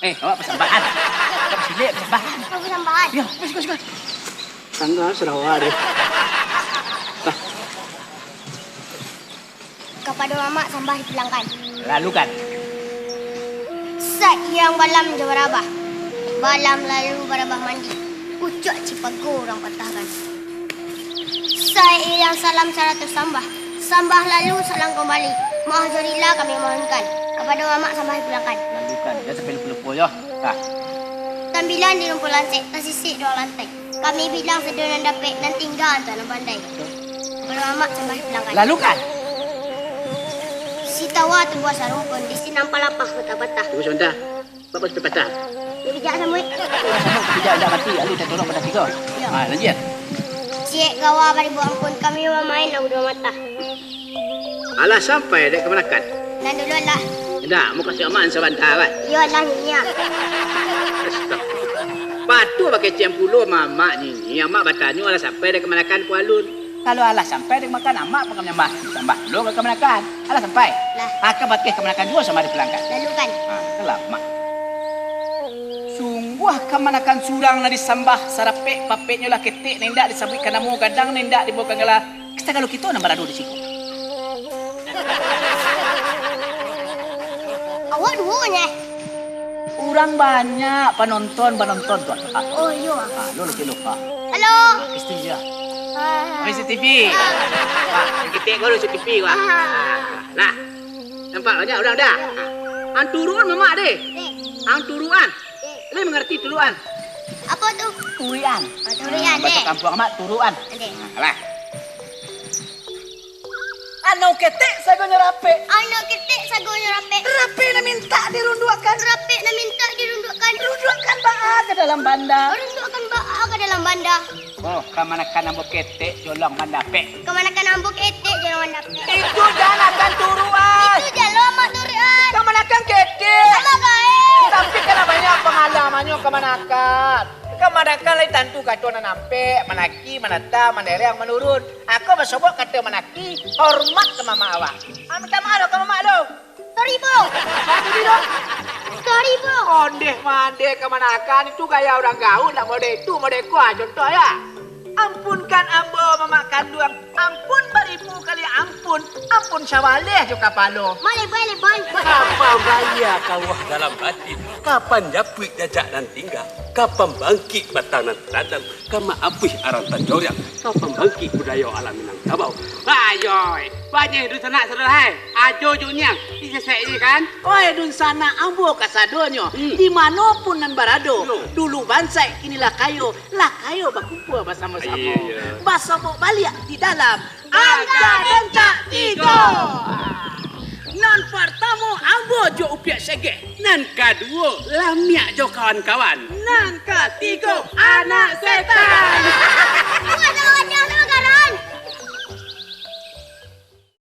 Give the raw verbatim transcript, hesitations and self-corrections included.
Eh, awak pasambahan. Awak pasilek pasambahan. Awak pasambahan. Ya, suka, suka. Tangga Sarawak dia. Nah. Kapado mamak sambah dipulangkan. Lalu kan? Sairang balam jo barabah. Balam lalu barabah mandi. Pucuak cipago urang patahkan. Sairang salam saratuih sambah. Sambah lalu salam kambali. Maoh jo rila kami mohonkan. Kapado mamak sambah dipulangkan. Lalu kan? Jan sampai lupo-lupo yo. Nah. Tambilan di rumpuan lansek, tasisik duo lantai. Kami bilang sado nan dapek, nan tingga antah nan pandai. Kapado mamak sambah dipulangkan. Lalu kan? Sitawa tumbuah sarumpun, di sinan palapah patah-patah. Tunggu sabanta. Baa patah-patah? Dipijak samuik. Samuik dipijak, indak mati, lalu taturun patah tigo. Yo. Ha, lanjuik. Ciek gawa baribu ampun, kami bamain lagu duo matah. Alah sampai dek kamanakan? Nan dulu lah. Indak, mau kasih aman sabanta kan? Iyo lah, Nyiak. Patuah bakecekan pulo mamak Nyiak. Amak batanyo alah sampai dek kamanakan Pualun. Kalau alah sampai dek kamanakan, amak pangam nyambah. Sambah pulo ka kamanakan. Alah sampai? Lah. Akan bakeh kamanakan juo sambah dipulangkan. Lalu kan? Ha, kalamak. Sungguah kamanakan surang nan disambah sarapek papeknyo lah ketek, nan indak disabuikkan namo, gadang nan indak dibaokan gala. Sagalo kito nan barado di siko. Awak duo nyo? Urang banyak, panonton, panonton tu. Ah. Oh, iyo. Ah, lo lagi lo. Ah. Halo. Istri dia. Ah. Main C C T V. Ah. Ah, kita kalau C C T V, wah. Ah. Ah. Lah. Nampak banyak urang dah. Ang turuan mamak deh. Eh. Ang turuan. Eh. Lo mangarati turuan? Apo tu? Turian. Oh, turian, bahasa eh. Kampuang amak turuan. Oke. Ah, lah. Anau ketek sagonyo rapek. Anau ketek sagonyo rapek. Rapek nan mintak dirunduakkan. Rapek nan mintak dirunduakkan. Runduakkan baa ka dalam banda. Runduakkan baa ka dalam banda. Oh, kamanakan ambo ketek jolong mandapek. Kamanakan ambo ketek jolong mandapek. Itu jan akan turuan. Itu jan lo amak turuan. Kamanakan ketek. Amak gaek. Tapi kan banyak pangalamannyo kamanakan. Kamanakan lai tantu kato nan ampek, manaki, manata, mandereng, manurun. Ako basobok kato manaki, hormat ka mamak awak. Ah, minta maaf lo ka mamak lo. Sorry, bro. Sorry, bro. Sorry, bro. Ondeh mandeh kamanakan, itu gaya urang gaul, ndak model itu, model ko, ah, contoh, ya. Ampunkan ambo, mamak kanduang. Ampun baribu kali ampun, ampun sabaleh jo kapalo. Maleh, baleh, baleh. Kapan baya kawah dalam ati, kapan japuik jajak nan tingga, kapan bangkik batang nan tanam, ka maapuih arang tacoreang, ka pambangkik budayo alam Minangkabau. Ayoi, banyak dunsanak saudara hai. Ajo jo niang, disesek je kan? Oi dunsanak ambo kasadonyo, hmm, di mano pun nan barado, yo, dulu bansaik, kini lah kayo, lah kayo bakumpua basamo-samo. Iyo, iyo. Basobok baliak di dalam Angka Rancak Tigo. Nan partamo ambo jo Upiak Segeh. Nan kaduo, Lamiak jo kawan-kawan. Nan katigo, Anak Setan.